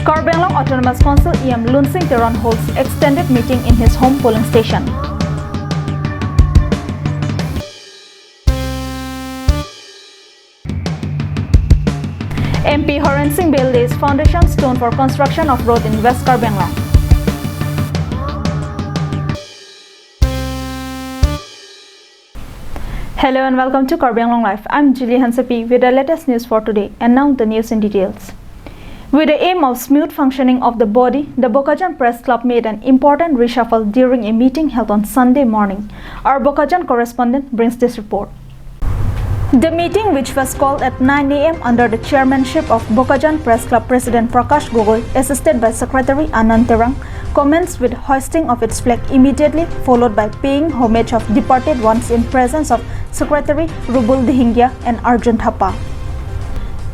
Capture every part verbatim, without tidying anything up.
Karbi Anglong Autonomous Council E M Lunsing Teron holds extended meeting in his home polling station. M P Horen Sing Bey lays foundation stone for construction of road in West Karbi Anglong. Hello and welcome to Karbi Anglong Live. I'm Julie Hansepi with the latest news for today. And now the news in details. With the aim of smooth functioning of the body, the Bokajan Press Club made an important reshuffle during a meeting held on Sunday morning. Our Bokajan correspondent brings this report. The meeting, which was called at nine a m under the chairmanship of Bokajan Press Club President Prakash Gogoi, assisted by Secretary Anand Terang, commenced with hoisting of its flag immediately, followed by paying homage of departed ones in presence of Secretary Rubul Dihingia and Arjun Thapa.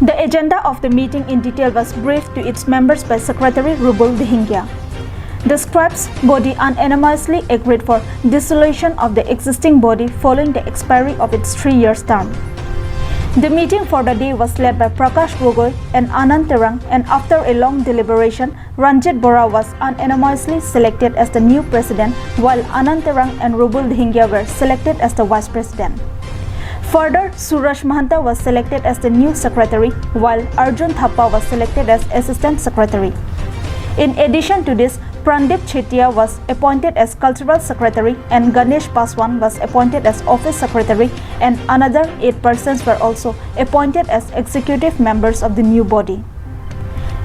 The agenda of the meeting in detail was briefed to its members by Secretary Rubul Dihingia. The scribes body unanimously agreed for dissolution of the existing body following the expiry of its three years term. The meeting for the day was led by Prakash Gogoi and Anand Terang, and after a long deliberation, Ranjit Bora was unanimously selected as the new president, while Anand Terang and Rubul Dihingia were selected as the vice president. Further, Suraj Mahanta was selected as the new secretary, while Arjun Thapa was selected as assistant secretary. In addition to this, Prandeep Chetia was appointed as cultural secretary and Ganesh Paswan was appointed as office secretary, and another eight persons were also appointed as executive members of the new body.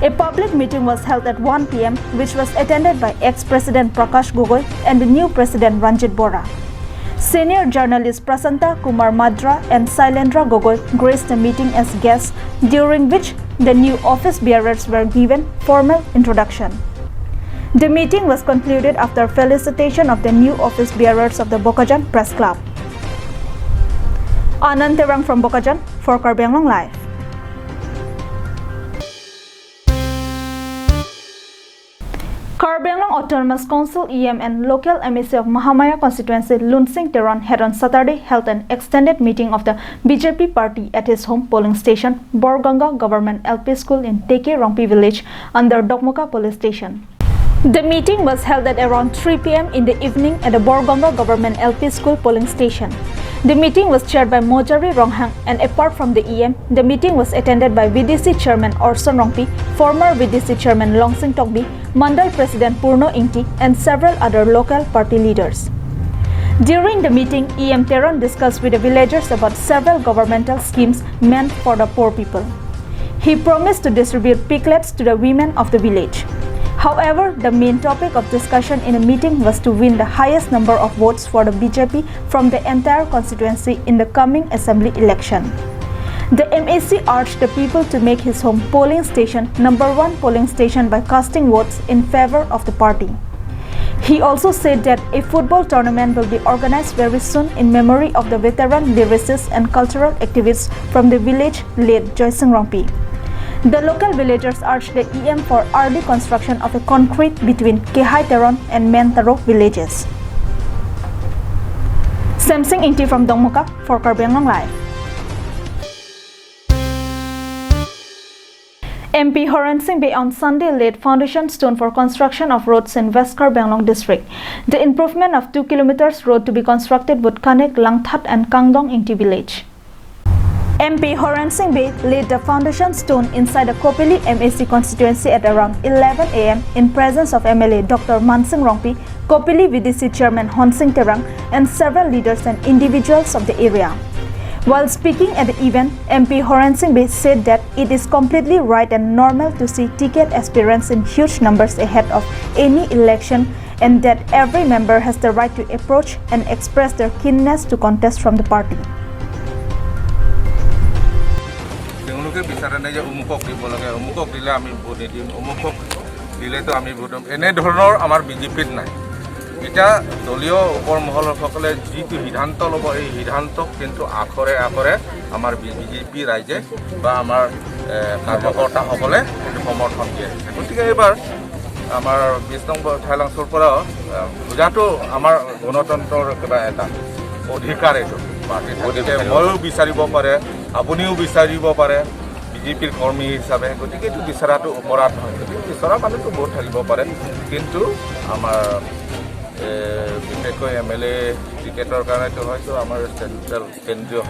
A public meeting was held at one p m, which was attended by ex-president Prakash Gogoi and the new president Ranjit Bora. Senior journalist Prasanta Kumar Madra and Sailendra Gogoi graced the meeting as guests, during which the new office bearers were given formal introduction. The meeting was concluded after felicitation of the new office bearers of the Bokajan Press Club. Anand Terang from Bokajan for Karbi Anglong Live. Karbi Anglong Autonomous Council E M and local M A C of Mahamaya constituency Lunsing Teron had on Saturday held an extended meeting of the B J P party at his home polling station, Borganga Government L P School in Teke Rongpi village under Dokmoka police station. The meeting was held at around three p m in the evening at the Borganga Government L P School polling station. The meeting was chaired by Mojari Ronghang, and apart from the E M, the meeting was attended by V D C Chairman Orson Rongpi, former V D C Chairman Longsing Tokbi, Mandal President Purno Ingti, and several other local party leaders. During the meeting, E M Teron discussed with the villagers about several governmental schemes meant for the poor people. He promised to distribute piglets to the women of the village. However, the main topic of discussion in the meeting was to win the highest number of votes for the B J P from the entire constituency in the coming assembly election. The M A C urged the people to make his home polling station number one polling station by casting votes in favor of the party. He also said that a football tournament will be organized very soon in memory of the veteran lyricist and cultural activist from the village, late Joysing Rongpi. The local villagers urged the E M for early construction of a concrete between Kehai Teron and Mentaro villages. Samsing Ingti from Dokmoka for Karbi Anglong Live. M P Horen Sing Bey on Sunday laid foundation stone for construction of roads in West Karbi Anglong district. The improvement of two kilometers road to be constructed would connect Langthat and Kangdong Ingti village. M P Horen Sing Bey laid the foundation stone inside the Kopili M A C constituency at around eleven a m in presence of M L A Doctor Mansing Rongpi, Kopili V D C Chairman Honsing Terang, and several leaders and individuals of the area. While speaking at the event, M P Horen Sing Bey said that it is completely right and normal to see ticket aspirants in huge numbers ahead of any election, and that every member has the right to approach and express their keenness to contest from the party. তেওঁলোকে বিচাৰে নাই যে অমুকক দিব লাগে, অমুকক দিলে আমি ভোট নিদিম, অমুকক দিলেতো আমি ভোট দিম, এনেধৰণৰ আমাৰ বিজেপিত নাই। এতিয়া দলীয় ওপৰ মহলসকলে যিটো সিদ্ধান্ত ল'ব, এই সিদ্ধান্তক কিন্তু আখৰে আখৰে আমাৰ বিজেপি ৰাইজে বা আমাৰ এ, কাৰ্যকৰ্তাসকলে এইটো সমৰ্থন দিয়ে। গতিকে এইবাৰ আমাৰ বিশ নম্বৰ থাইলাংছৰ পৰা এ, পূজাটো আমাৰ গণতন্ত্ৰৰ কিবা এটা অধিকাৰ, এইটো পাৰ্টি থাকিলে ময়ো বিচাৰিব পাৰে, আপুনিও বিচাৰিব পাৰে বিজেপিৰ কৰ্মী হিচাপে। গতিকে এইটো বিচৰাটো অপৰাধ নহয়। গতিকে চৰা মানুহতো বহুত থাকিব পাৰে, কিন্তু আমাৰ, এ, বিশেষকৈ এম এল এ টিকেটৰ কাৰণেতো হয়তো আমাৰ চেণ্ট্ৰেল কেন্দ্ৰীয়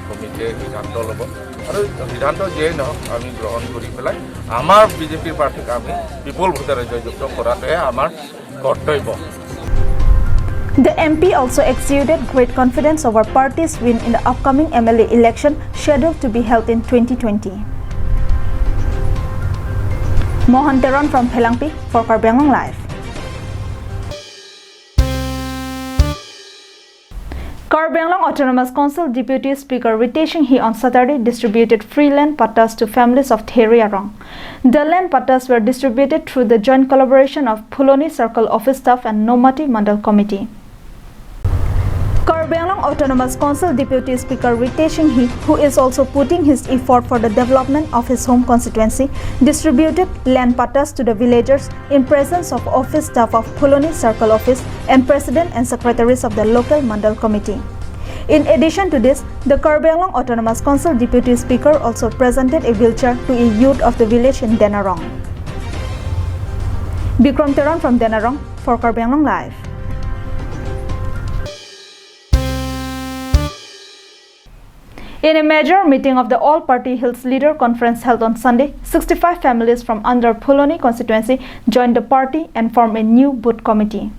কমিটিয়ে সিদ্ধান্ত ল'ব আৰু সিদ্ধান্ত যিয়েই নহওক আমি গ্ৰহণ কৰি পেলাই আমাৰ বি জে পি প্ৰাৰ্থীক আমি বিপুল ভোটেৰে জয়যুক্ত কৰাটোহে আমাৰ কৰ্তব্য। The M P also exuded great confidence over party's win in the upcoming M L A election scheduled to be held in twenty twenty. Mohan Teron from Phelangpi for Karbi Anglong Live. Karbi Anglong Autonomous Council Deputy Speaker Ritesh Enghi on Saturday distributed free land pattas to families of Theri Arong. The land pattas were distributed through the joint collaboration of Phuloni Circle Office staff and Nomati Mandal Committee. Karbi Anglong Autonomous Council Deputy Speaker Ritesh Enghi, who is also putting his effort for the development of his home constituency, distributed land pattas to the villagers in presence of office staff of Phuloni Circle Office and president and secretaries of the local Mandal Committee. In addition to this, the Karbi Anglong Autonomous Council Deputy Speaker also presented a wheelchair to a youth of the village in Denarong. Bikram Teron from Denarong for Karbi Anglong Live. In a major meeting of the All Party Hills Leader Conference held on Sunday, sixty-five families from under Phuloni constituency joined the party and formed a new booth committee.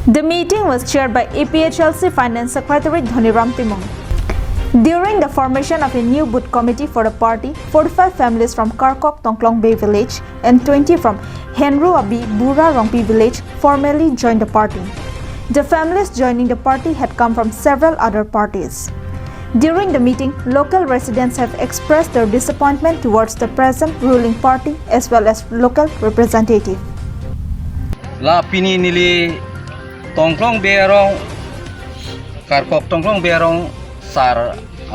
The meeting was chaired by A P H L C Finance Secretary Dhoniram Timung. During the formation of a new booth committee for the party, forty-five families from Karkok Tongklong Bey village and twenty from Henru Abi Bura Rongpi village formally joined the party. The families joining the party had come from several other parties. During the meeting, local residents have expressed their disappointment towards the present ruling party as well as local representative. La pini neli Tongklong Bey arong, Karkok Tongklong Bey arong sar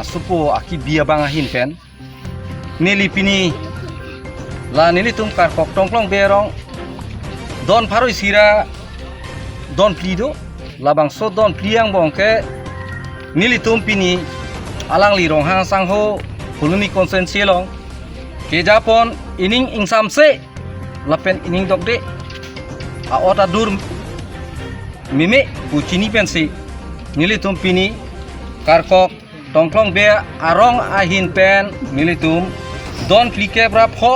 asupo akibi abang ahin pen neli pini la nelitum Karkok Tongklong Bey arong don pharo isi ra don phli do, labangso don phli angbong ke nelitum pini alangli Ronghang sangho Phuloni constituency along kejapon ining ingsamse lapen ining dokde a-ot adur meme pu chini pensi nelitum pini Karkok Tongklong Bey arong ahin pen nelitum don phlikep ra pho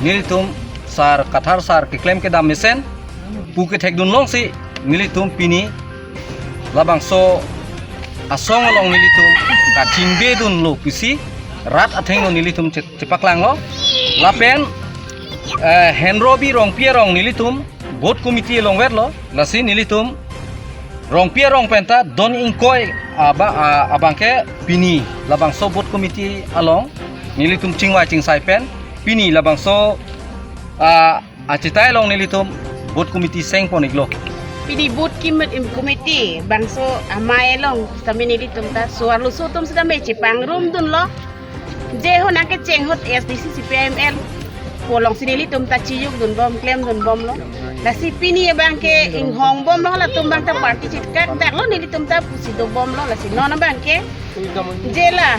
nelitum sar Kathar sar keklem kedam mesen pu kethekdun longsi nelitum pini labangso asong along nelitum kachingbedunlo pusi rat athengno nelitum che-, chepaklanglo. Lapen, eh, Henru Abi Rongpi arong nelitum booth committee along vetlo, lasi nelitum Rongpi arong penta don ingkoi aba-, a-, abangke pini labangso booth committee along nelitum chingvai chingsai pen pini labangso, a, achetai along nelitum booth committee sengpon iklo. Pini booth kim-, committee bangso amei along sitame nelitum ta so-arloso atum sitame chepangrumdunlo. Je ho nangkecheng ahut A S D C C P I M L pu alongsi nelitum ta chiyukdunbom, klemdunbomlo. Lasi pini abangke inghongbomlo, latum abang ta party chikak daklo nelitum ta pusi dobomlo, lasi non abangke je la,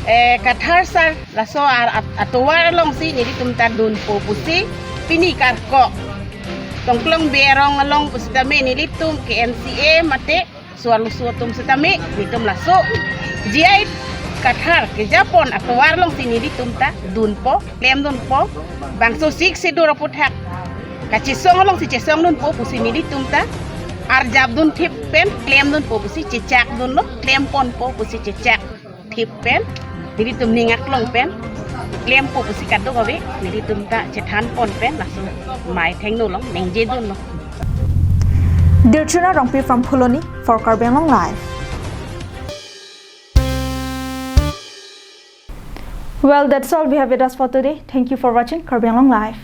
eh, Kathar sar laso ar at-, atovar alongsi nelitum ta dunpo pusi pini Karkok Tongklong Bey arong along pusitame nelitum K M C A mate so-arloso atum sitame nelitum laso G I Kathar kejapon atovar alongsi nelitum ta dunpo, klemdunpo. Bangso Sixth Schedule aputhak kachesong alongsi chesongdunpo pusi nelitum ta arjapdun thip pen klemdunpo pusi chechakdunlo, klemponpo pusi chechak thip pen nelitum ning aklong pen klempo pusi kadokave nelitum ta chethanpon pen laso amei athengno along ningjedunlo. Dirchuna Rongpi from Phuloni for Karbi Anglong Live. Well, that's all we have with us for today. Thank you for watching Karbi Anglong Live.